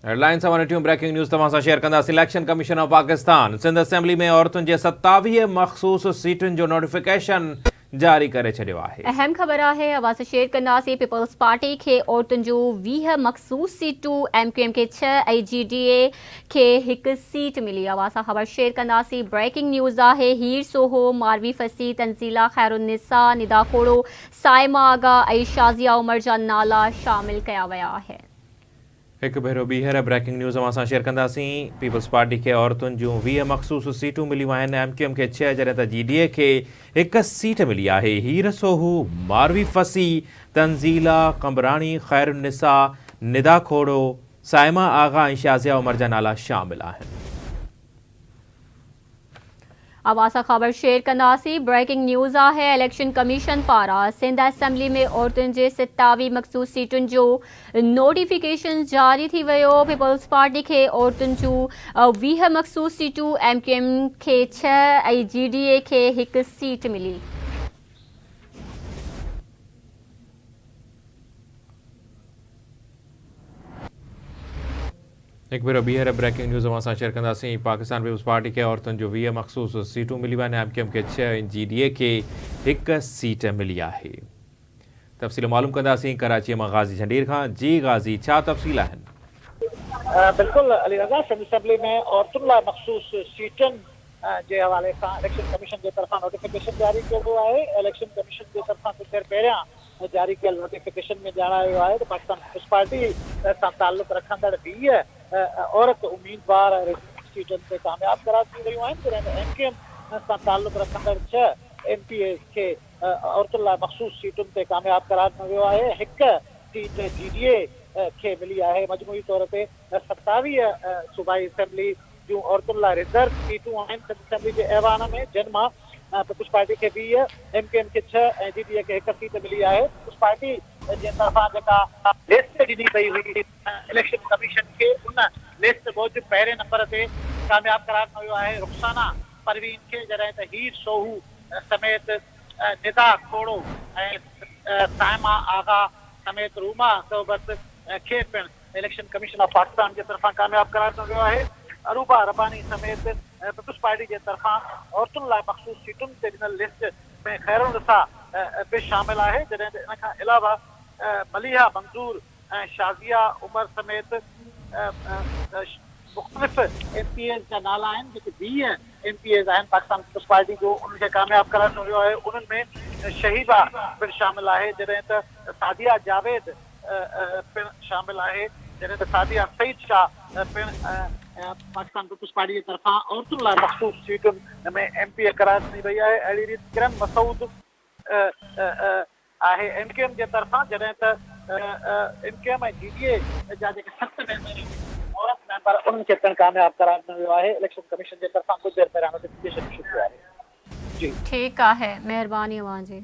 Headline سان ٽيون breaking news توهان سان شيئر ڪنداسين election commission of Pakistan Sindh assembly ۾ عورتن جي 27 مخصوص سيٽن جو نوٽيفڪيشن جاري ڪري ڇڏيو آهي. اهم خبر آهي اوهان سان شيئر ڪنداسين پيپلز پارٽي کي عورتن جون 20 مخصوص سيٽون ايم ڪيو ايم کي 6 ۽ جي ڊي اي کي هڪ سيٽ ملي اوهان سان خبر شيئر ڪنداسين بريڪنگ نيوز آهي هير سوهو ماروي فصيح تنزيلا خيرالنساء ندا کوڙو صائمه آغا ۽ شازيه عمر جا نالا شامل ڪيا ويا آهن. هڪ ڀيرو ٻيهر بريڪنگ نيوز اوهان سان شيئر ڪنداسين، پيپلز پارٽي کي عورتن جون 20 مخصوص سيٽون مليون آهن، ايم ڪيو ايم کي ڇهه جڏهن ته جي ڊي اي کي هڪ سيٽ ملي آهي، هير سوهو، ماروي فصيح، تنزيلا قمبراڻي، خيرالنساء، ندا کوڙو، صائمه آغا ۽ شازيه عمر جا نالا شامل آهن. اوهان سان خبر شيئر ڪنداسين بريڪنگ نيوز آهي اليڪشن ڪميشن پاران سنڌ اسيمبلي ۾ عورتن جي 27 مخصوص سيٽن جو نوٽيفڪيشن جاري ٿي ويو پيپلز پارٽي کي عورتن جون 20 مخصوص سيٽون ايم ڪيو ايم کي 6 ۽ جي ڊي اي کي هڪ سيٽ ملي. هڪ ڀيرو ٻيهر بريڪنگ نيوز اوهان سان شيئر ڪنداسين، پاڪستان پيپلز پارٽي کي عورتن جون 20 مخصوص سيٽون مليون آهن، ايم ڪيو ايم کي ڇهه ۽ جي ڊي اي کي هڪ سيٽ ملي آهي. تفصيل معلوم ڪنداسين ڪراچيء مان غازي جهنڊير کان، جي غازي ڇا تفصيل آهن؟ بلڪل علي رضا، سنڌ اسيمبلي ۾ عورتن لاء مخصوص سيٽن جي حوالي سان اليڪشن ڪميشن جي طرفان نوٽيفڪيشن جاري ڪيو ويو آهي، اليڪشن ڪميشن جي طرفان ڪجهه دير پهريان جاري ڪيل نوٽيفڪيشن ۾ ڄاڻايو ويو آهي ته پاڪستان پيپلز پارٽي سان تعلق رکندڙ 20 عورت اميدوار ريزرو سيٽن تي ڪامياب قرار ٿي ويون آهن جڏهن ته ايم ڪيو ايم سان تعلق رکندڙ ڇهه ايم پي ايز کي عورتن لاء مخصوص سيٽن تي ڪامياب قرار ڏنو ويو آهي هڪ سيٽ جي ڊي اي کي ملي آهي مجموعي طور تي 27 صوبائي اسيمبلي جون عورتن لاء ريزرو سيٽون آهن سنڌ اسيمبلي جي ايوان ۾ جن مان پيپلز پارٽي کي 20، ايم ڪيو ايم کي ڇهه ۽ جي ڊي اي کي هڪ سيٽ ملي آهي. پيپلز پارٽي جي طرفان جيڪا لسٽ ڏني وئي هئي اليڪشن ڪميشن کي ان لسٽ موجب پهرين نمبر تي ڪامياب قرار ڏنو ويو آهي رخسانه پروين کي جڏهن ته هير سوهو سميت ندا کوڙو ۽ صائمه آغا سميت روما صحبت کي پڻ اليڪشن ڪميشن آف پاڪستان جي طرفان ڪامياب قرار ڏنو ويو آهي. عروبه رباني سميت پيپلز پارٽي جي طرفان عورتن لاء مخصوص سيٽن تي ڏنل لسٽ ۾ خيرالنساء به شامل آهي جڏهن ته ان کان علاوه مليحه منظور ۽ شازيه عمر سميت مختلف ايم پي ايز جا نالا آهن جيڪي 20 ايم پي ايز آهن پاڪستان پيپلز پارٽي جو انهن کي ڪامياب قرار ڏنو ويو آهي انهن ۾ شهيبه پڻ شامل آهي جڏهن ته سعديه جاويد پڻ شامل آهي، جڏهن ته سعديه سعيد شاهه پڻ پاڪستان پيپلز پارٽي جي طرفان عورتن لاء مخصوص سيٽن ۾ ايم پي اي قرار ڏني وئي آهي، اهڙي ريت ڪرن مسعود آهي ايم ڪيو ايم جي طرفان، جڏهن ته M Q M ۽ G D A جا جيڪي ست ميمبر آهن عورت ميمبر انهن کي پڻ ڪامياب قرار ڏنو ويو آهي، اليڪشن ڪميشن جي طرفان ڪجهه دير پهريان نوٽيفڪيشن اشو ٿيو آهي. جي. ٺيڪ آهي مهرباني اوهان جي.